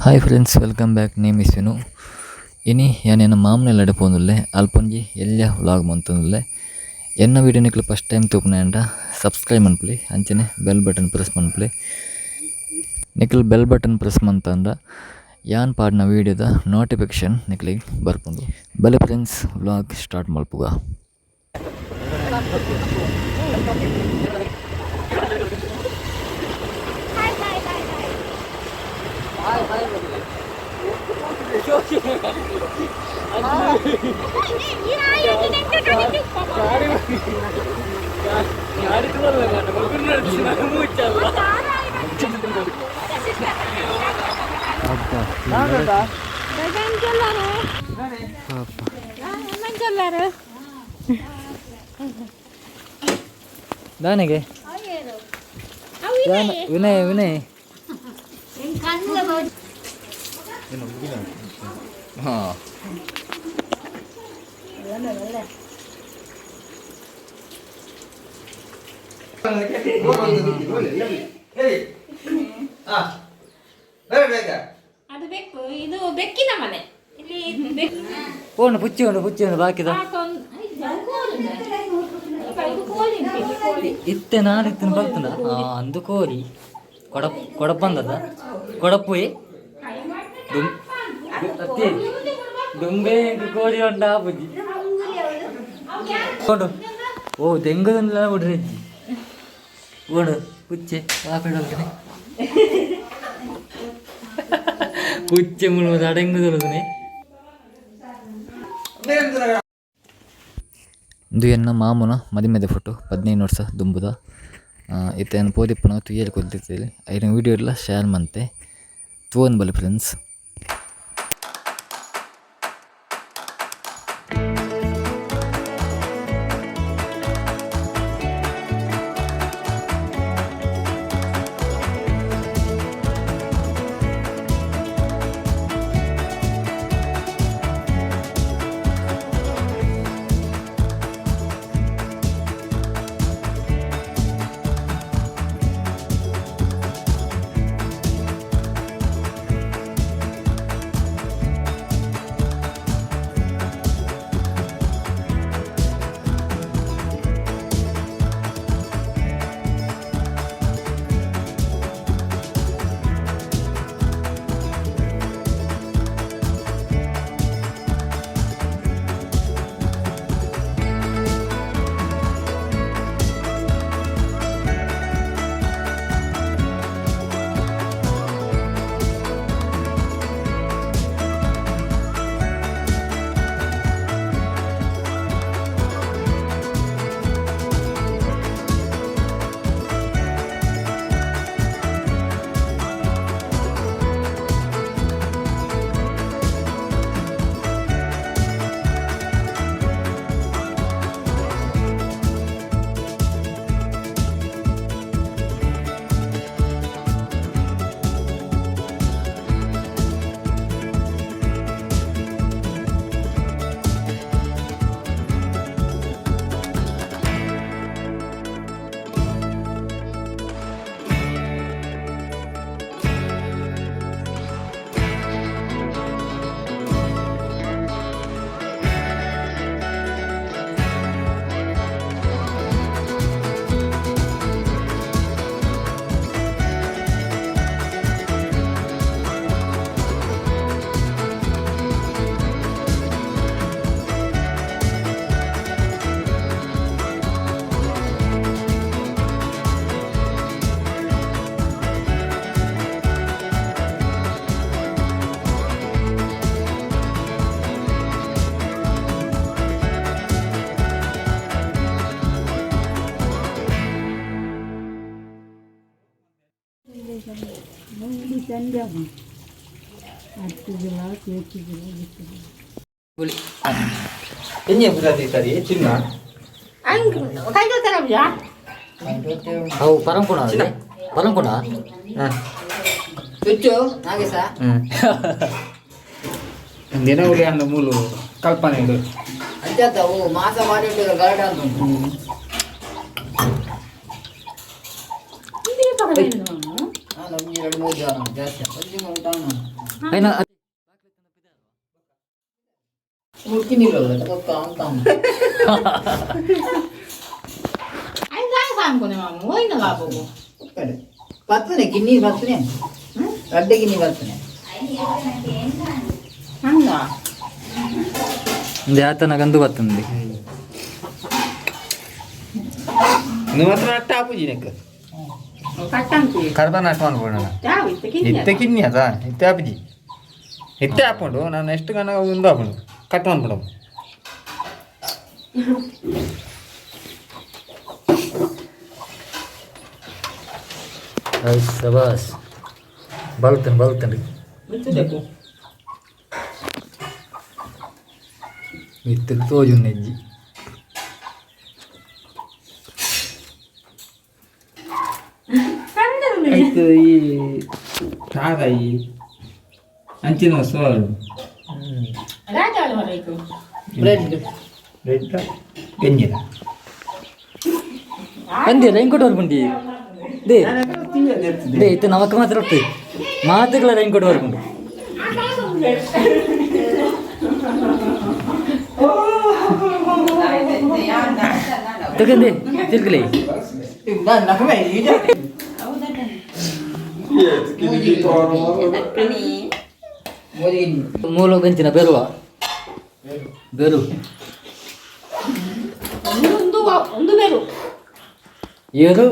Hi friends, welcome back. Name is Vinu. ಇನಿ ಯಾನ್ ಮಾಮನೆಲ್ಲಡೆ ಪೋಂದುಲ್ಲೆ, ಅಲ್ಪೊಂಜಿ ಎಲ್ಯ ವ್ಲಾಗ್ ಮಂತೊಂದುಲ್ಲೆ. ಎನ್ನ ವೀಡಿಯೋ ನಿಕ್ಲು ಫಸ್ಟ್ ಟೈಮ್ ತೂಪುನಾಂಡ ಸಬ್ಸ್ಕ್ರೈಬ್ ಮನ್ಪುಲೆ, ಅಂಚನೆ ಬೆಲ್ ಬಟನ್ ಪ್ರೆಸ್ ಮನ್ಪುಲೆ. ನಿಕ್ಲು ಬೆಲ್ ಬಟನ್ ಪ್ರೆಸ್ ಮಂತಂಡ ಯಾನ್ ಪಾಡ್ನ ವೀಡಿಯೋದ ನೋಟಿಫಿಕೇಶನ್ ನಿಕ್ಲೆಗ್ ಬರ್ಪುಂಡು. ಬಲೆ ಫ್ರೆಂಡ್ಸ್, ವ್ಲಾಗ್ ಸ್ಟಾರ್ಟ್ ಮಲ್ಪುಗ. ದಾನೆಗೆ ವಿನಯ್ ವಿನಯ್. ಹಾಂ, ಅದು ಬೆಕ್ಕು, ಇದು ಬೆಕ್ಕಿನ ಮನೆ. ಇಲ್ಲಿ ಬೆಕ್ಕು. ಫೋನ್ ಪುಚ್ಚಿ ಉಂಡು, ಪುಚ್ಚಿ ಉಂಡು ಬಾಕಿದ. ಇದು ಕೋಳಿ ಉಂಟು, ಇಲ್ಲಿ ಕೋಳಿ. ಇತ್ತೆ ನಾನು ಇತ್ತಿನ ಬರ್ತದ ಅಂದು ಕೋರಿ ಕೊಡಪ್ ಕೊಡಪ್ ಬಂದದ ಕೊಡಪ್ಪು ಅತ್ತಿ ದುಂಬೆ ಕೋರಿ ಉಂಡ ಬುಜ್ಜಿ ಕೊಡು. ಓ, ದೆಂಗದಲ್ಲ ಬಿಡ್ರಿ ಅಜ್ಜಿ. ಓಡು ಪುಚ್ಚೆ ವಾಪಿಡೋಲ್ಕನೆ ಪುಚ್ಚೆ ಮುಳು ಅಡೆಂಗುದೊಲುದನೆ. ಇಂದು ಎನ್ನ ಮಾಮುನ ಮದಿಮೆದ ಫೋಟೋ, 15 ವರ್ಷ ದುಂಬುದ. ಇತ್ತೆ ಯಾನ್ ಪೋದಿಪ್ಪುನ ತುಯ್ಯರೆ ಕೊಲ್ತಿತ್ತೇಲಿ. ಐನ ವೀಡಿಯೋ ಎಲ್ಲ ಶೇರ್ ಮಂತೆ ತೂವೊಂದು ಬಲೆ ಫ್ರೆಂಡ್ಸ್. ಅವು ಪರಂಕುಣ ಪರಂಕುಣ. ದಿನ ಉಳಿ ಅಂದ ಮೂಲು ಕಲ್ಪನೆ ಇದು. ಮಾಸ ಮಾಡಿ ಗಲಾಟೆ ಅಂತ ಉಂಟು. ಒಂಜಿ ಎರಡು ಮೂರು ಜನ ಜಾಸ್ತಿ ಒಂಜಿ ಉಂಟು. ಐನ. ಮುಲ್ಕಿನಿಲ್ಲ ಗೊತ್ತ ಅಂತ. ಐದು ಸಾಂಕುನೆ ಮಾಮು ಹೋಯ್ನ ಲಾಭವು. ಪತ್ತನೆ ಗಿನ್ನಿ ಪತ್ತನೆ, ರಡ್ಡೆ ಗಿನ್ನಿ ಪತ್ತನೆ. ಹಂಗ. ಒಂದು ಆತನ ಗಂದು ಬತ್ತಂದು. నువ్వు ಮಾತ್ರ ನಟ್ಟ ಆಪುಜಿ ನೆಕ್. ಕಟ್ಟಂತಿ. ಕರ್ಬ ನಟ್ ಅನ್ಬೋಣ. ಯಾವ ಇತ್ತೆ ಕಿನ್ನಿ. ಇತ್ತೆ ಕಿನ್ನಿ ಅದ, ಇತ್ತೆ ಆಪುಜಿ. ಇತ್ತೆ ಆಪುಂಡು, ನಾನು ಎಷ್ಟು ಗಣ ಒಂದು ಆಪುಂಡು, ಕಟ್ ಮಾಡ್ಬಿಡು. ಸಬಾಸ್, ಬಲ್ತನ್ ಬಲ್ತನ್. ಮುಚ್ಚಬೇಕು. ಇತ್ತು ತೋಜುಂಡು ಹೆಜ್ಜಿ. ಆಯ್ತು, ಈ ಕಾರಾಯಿ ಅಂಚಿನ ಸೋರು. ರಾಜಾಳು ಹೊರೈತು. ಬ್ರೆಡ್. ರೆಡ್ ಗಂಜಿನ. ಅಂದೆ ರೈನ್ ಕೋಟ್ ಬರ್ಪುಂಡಿ they they. ಇತ್ತೆ ನಮಕ್ ಮಾತ್ರ ಒಟ್ಟು ಮಾತುಗಳ ರೈನ್ ಕೋಟ್ ಬರ್ಪುಂಡು. ತಗಂದೆ ತಿರ್ಗಲಿ. ನಾನು ನಕಮೆ ಇದೆ. ಮೋದಿ ಗಿನ್ನಿ. ಮೂಲ ಗಂಚಿನ ಬೆರುವ ಬೆರು. ಒಂದು ಒಂದು ಒಂದು ಬೇರು. ಏರು.